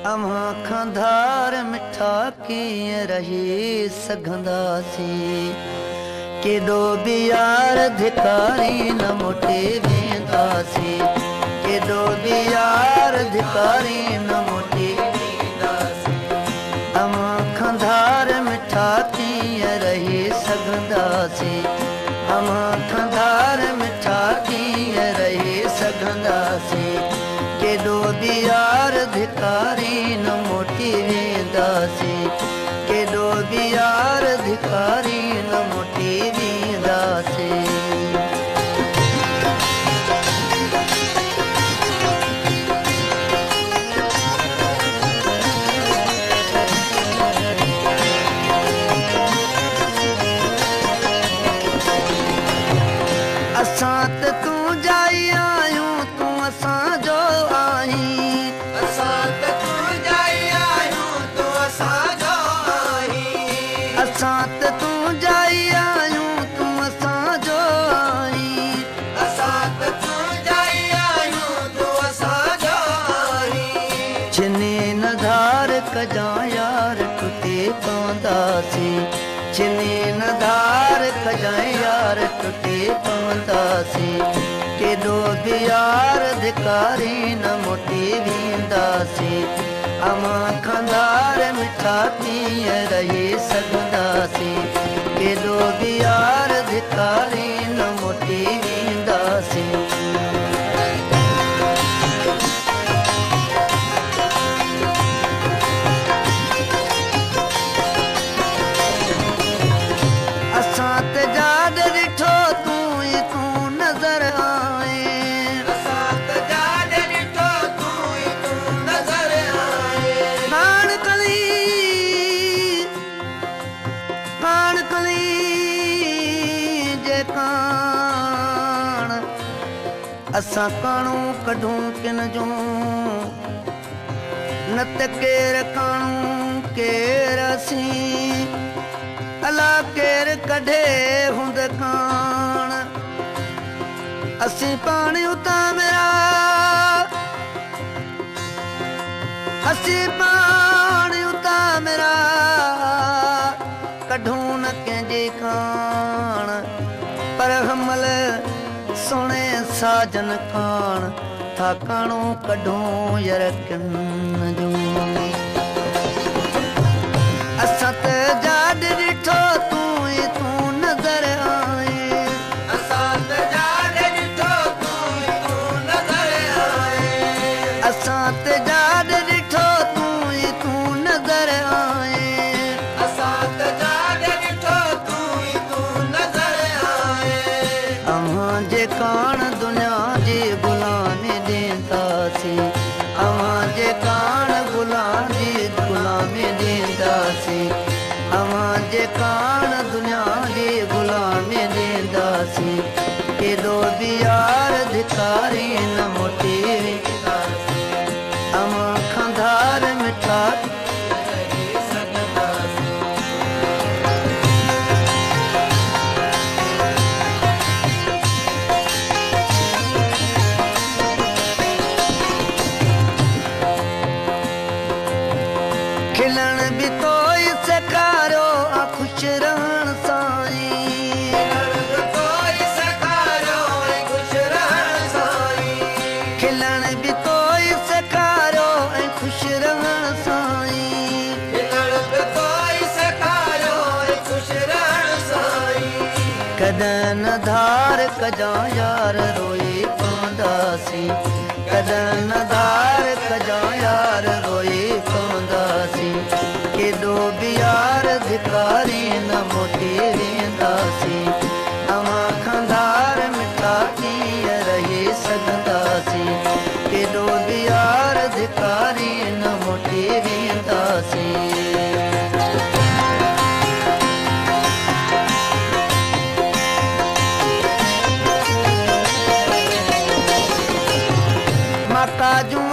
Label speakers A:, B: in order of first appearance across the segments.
A: अव्हां खां धार मिठा कीअं रही सघंदासीं। केॾो बि यार धिकारी न मोटी वेंदासीं। केॾो बि यार धिकारी न मोटी वेंदासीं। अव्हां खां धार मिठा कीअं रही सघंदासीं। अव्हां खां धार मिठा कीअं रही सघंदासीं। केॾो बि यार धिकारी न मोटी वेंदासीं। केॾो बि यार धिकारी न मोटी वेंदासीं। असां त तूं जाई आहियूं, तूं असांजो आहीं।
B: असां त तूं जाई आहियूं, तूं असांजो आहीं।
A: असां त तूं जाई आहियूं, तूं असांजो आहीं।
B: असां त तूं जाई आहियूं, तूं असांजो आहीं।
A: छिनी न धार कजां यार टुटी पवंदासीं। छिनी न धार कजां यार टुटी पवंदासीं। केॾो बि यार धिकारी न मोटी वेंदासीं। अव्हां खां धार मिठा कीअं रही सघंदासीं। केॾो बि यार धिकारी न मोटी वेंदासीं। असां त जाॾ ॾिठो तूं ई तूं नज़र आए।
B: असां त जाॾ ॾिठो तूं ई तूं नज़र आए।
A: काण कली काण कली जे काण असां काणू कढूं किन जूं। न त केर काणू केर असीं, अला केर कढे हुंद काण। असीं पाणी उतां मेरा, असीं पाणी उतां मेरा कढूं न कंहिंजी काण। पर हमल सोणे साजन काण था काणू कढूं यार किन जूं। असां त जाॾ ॾिठो तूं ई तूं नज़र आए।
B: असां त जाॾ ॾिठो तूं ई तूं नज़र आए।
A: असां त जाॾ ॾिठो तूं ई तूं नज़र आए।
B: असां त जाॾ ॾिठो तूं ई तूं नज़र आए।
A: अव्हां जे काण दुनिया जी ग़ुलामी ॾींदासीं। अव्हां जे काण गुलाम जी ग़ुलामी ॾींदासीं। अव्हां जे काण दुनिया जी ग़ुलामी ॾींदासीं। केॾो बि यार धिकारी न मोटी वेंदासीं। अव्हां खां धार मिठा
B: रही सघंदासीं।
A: खिलण बि तोई सेखारियो आ ख़ुशि रहण साईं।
B: खिलण बि तोई सेखारियो ऐं ख़ुशि रहण साईं।
A: खिलण बि तोई सेखारियो ऐं ख़ुशि रहण साईं।
B: खिलण बि तोई सेखारियो ऐं ख़ुशि रहण साईं।
A: कॾहिं न धार कजां यार रोई पवंदासीं। कॾहिं न धार कजां यार रोई पवंदासीं। केॾो बि यार धिकारी न मोटी वेंदासीं। अव्हां खां धार मिठा कीअं रही सघंदासीं। केॾो बि यार धिकारी न मोटी वेंदासीं। माता जूं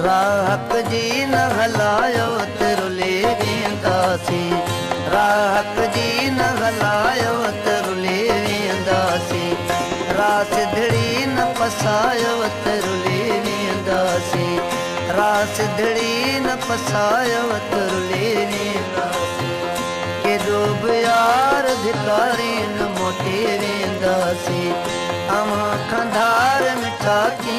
A: راهه حق جي نه هلايو ته رلي وينداسين. راهه حق جي نه هلايو ته رلي وينداسين. راهه سڌڙي نه پسايو ته رلي وينداسين. راهه سڌڙي نه پسايو ته رلي وينداسين. ڪيڏو به يار ڌڪارين موٽي وينداسين. اوهان کان ڌار مٺا ڪيئن.